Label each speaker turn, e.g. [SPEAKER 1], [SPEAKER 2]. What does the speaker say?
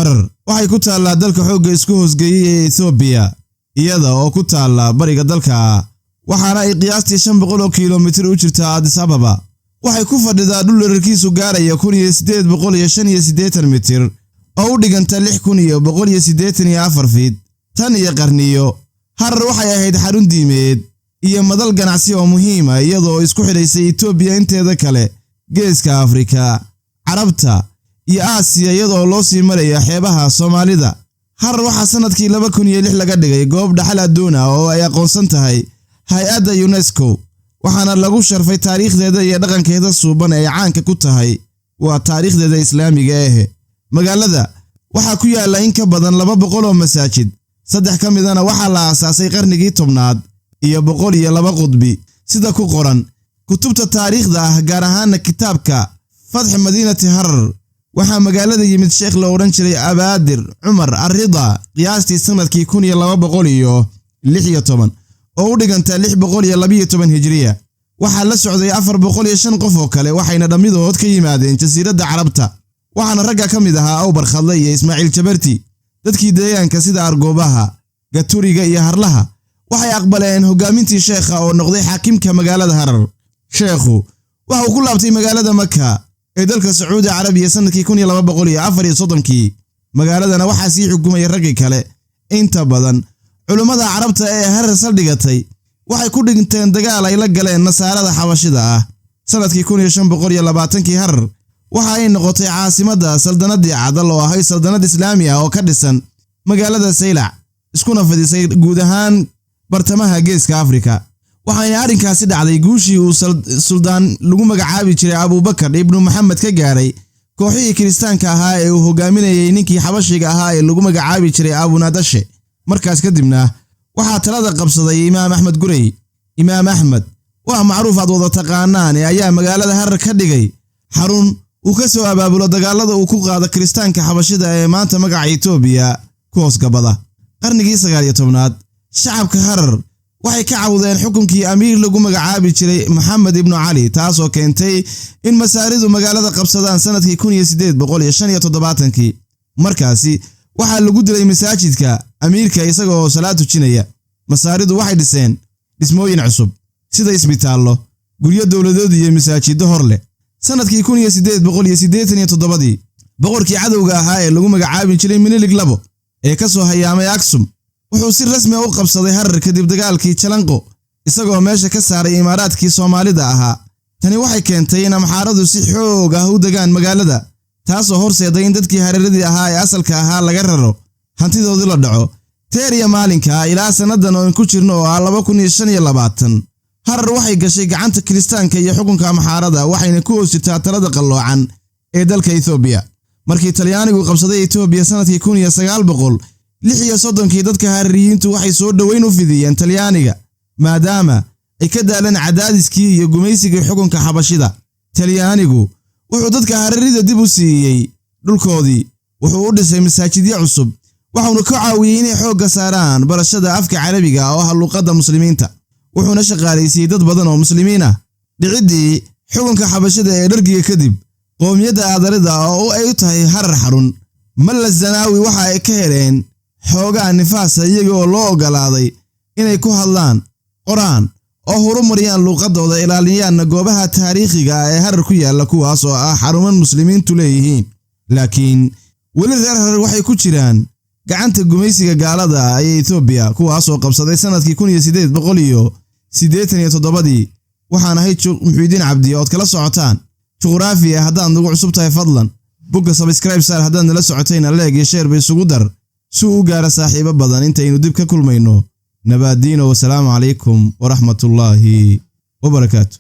[SPEAKER 1] Harar waxay ku taallaa dalka xoogga isku hoosgeeyey ee Etoobiya, iyada oo ku taalla bariga dalka, waxaana ay qiyaastii 500 kilomitir u jirtaa Addis Ababa. Waxay ku fadhidaa dhul dhererkiisu gaaraya 1885 mitir, oo u dhiganta 6184 fiit. Tan iyo qarniyo, Harar waxay ahayd xarun diimeed iyo madal ganacsi oo muhiima, iyadoo isku xidhaysay Etoobiya inteeda kale, Geeska Afrika, Carabta iyo Aasiya, iyadoo loo sii maraya xeebaha Soomaalida. Harar waxaa sannadkii 2006 laga dhigay goob dhaxal adduun ah oo ay aqoonsan tahay hay-adda UNESCO, waxaana lagu sharfay taariikhdeeda iyo dhaqankeeda suuban ee ay caanka ku tahay, waa taariikhdeeda islaamiga ah. Magaalada waxaa ku yaalla in ka badan 200 oo masaajid, saddex ka midana waxaa la aasaasay qarnigii 10aad, iyo 102 qudbi, sida ku qoran kutubta taariikhda ah, gaar ahaana kitaabka Fatx Madiinati Harar. Waxaa magaalada yimid sheekh la odhan jiray Abaadir Cumar Arrida qiyaastii sannadkii 1216, oo u dhiganta 612 hijriya. Waxaa la socday 405 qof oo kale, waxayna dhammidood ka yimaadeen Jasiiradda Carabta. Waxaana ragga ka mid ahaa Awbar Khadle iyo Ismaaciil Jabarti. Dadkii deegaanka sida Argoobaha, Gaturiga iyo Harlaha waxay aqbaleen hoggaamintii sheekha, oo noqday xaakimka magaalada Harar. Sheekhu waxa uu ku laabtay magaalada Maka ee dalka Sacuudi Carabiya sannadkii 1234-kii. Magaaladana waxaa sii xukumayay raggii kale. Inta badan culummada Carabta ee Harar saldhigatay waxay ku dhinteen dagaal ay la galeen Nasaarada Xabashida ah. Sannadkii 1520-kii Harar waxa ay noqotay caasimadda saldanadii Cadal, oo ahayd saldanad islaami ah oo ka dhisan magaalada Saylac, iskuna fidisay guud ahaan bartamaha Geeska Afrika. Waxayna arrinkaasi dhacday guushii uu suldaan lagu magacaabi jiray Abuubakar Ibnu Maxamed ka gaadhay kooxihii Kiristaanka ahaa ee uu hogaaminayay ninkii Xabashiga ahaa ee lagu magacaabi jiray Abunadashe. Markaas kadibna waxaa talada qabsaday Imaam Axmed Gurey. Imaam Axmed waa macruuf aad wada taqaanaan ee ayaa magaalada Harar ka dhigay xarun uu ka soo abaabulo dagaalada uu ku qaado Kiristaanka Xabashida ee maanta magaca Itoobiya ku hoosgabada. Qarnigii 19aad shacabka Harar waxay ka cawdeen xukunkii amiir lagu magacaabi jiray Maxamed Ibnu Cali, taasoo keentay in Masaaridu magaalada qabsadaan sannadkii 1875-kii. Markaasi waxaa lagu dilay masaajidka amiirka isagoo salaad tujinaya. Masaaridu waxay dhiseen dhismooyin cusub sida isbitaallo, guryo dowladood iyo masaajiddo hor leh. Sannadkii 1887-dii boqorkii cadowga ahaa ee lagu magacaabi jiray Minilig 2 ee ka soo hayaamay Aksum wuxuu si rasmi a u qabsaday Harar kadib dagaalkii Jalanqo, isagoo meesha ka saaray imaaraadkii Soomaalida ahaa. Tani waxay keentay in Amxaaradu si xoog ah u degaan magaalada, taasoo horseeday in dadkii Hareeradii ahaa ee asalka ahaa laga raro, hantidoodii la dhaco. Teeriya maalinka ilaa sannadan oo in ku jirno, oo ah 2025, Harar waxay gashay gacanta Kiristaanka iyo xukunka Amxaarada, waxayna ku hoos jirtaa talada qalloocan ee dalka Etoobiya. Markii Talyaanigu qabsaday Etoobiya sannadkii 1936-kii, dadka Harariyiintu waxay soo dhoweyn u fidiyeen Talyaaniga, maadaama ay ka daaleen cadaadiskii iyo gumaysigii xukunka Xabashida. Talyaanigu wuxuu dadka Hararida dib u siiyey dhulkoodii, wuxuu u dhisay masaajidyo cusub, waxauna ka caawiyey inay xoogga saaraan barashada afka Carabiga oo ah luuqadda Muslimiinta, wuxuuna shaqaalaysiiyey dad badan oo Muslimiin ah. Dhiciddii xukunka Xabashida ee Dhargiga kadib, qoomiyadda Aadarida oo ay u tahay Harar xarun, Malla Zanaawi, waxa ay ka heleen xoogaa nifaasa, iyaga oo loo oggolaaday inay ku hadlaan, qoraan oo horumariyaan luuqadooda, ilaaliyaanna goobaha taariikhiga ah ee Harar ku yaalla, kuwaas oo ah xaruman Muslimiintu leeyihiin. Laakiin weli reer Harar waxay ku jiraan gacanta gumaysiga gaalada ee Etoobiya, kuwaasoo qabsaday sannadkii 1887-dii. Waxaan ahay Muxuudiin Cabdi ood kala socotaan Juqraafiya. Haddaad nagu cusub tahay, fadlan bogga subscribe saar. Haddaad nala socotayna, like iyo share ba isugu dar si uu u gaaro saaxiibo badan. Intaynu dib ka kulmayno, nabaaddiino. Wasalaamu calaykum waraxmatullaahi wabarakaatu.